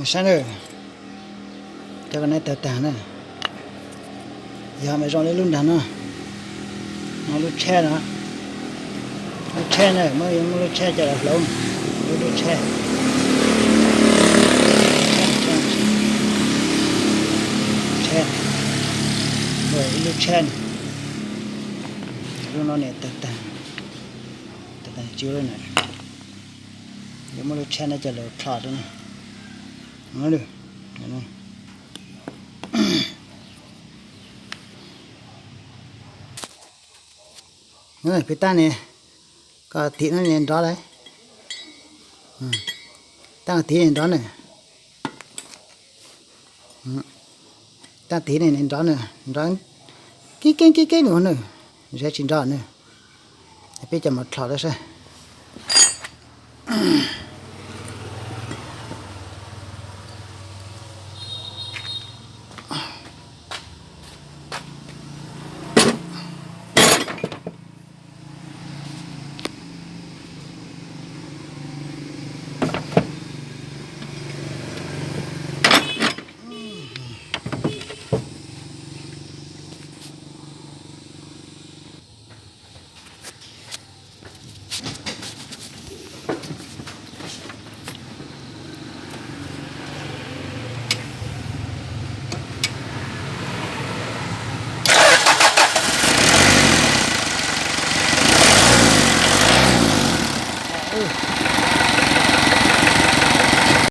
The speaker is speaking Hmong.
Saib na, cov ko ne tawg tag na. Yog mas zoo li lub nrag no, no lub tsheb no. Lub tsheb na, muab, muab lub tsheb coj los hlauv, lub, lub tsheb, tsheb, ib lub tsheb na. Lub no nim tawg tag, tawg tag tsis ua li na. Yuav muab lub tsheb no coj los dlho rau no. Peb tab ne, koj tiv no nrov lawm. Tab tiv nrov na. Tab tiv ne nrov na, nrov kib keeb kib keeb nws na, zeb tsis nrov na. Peb coj mus dlho rau saib.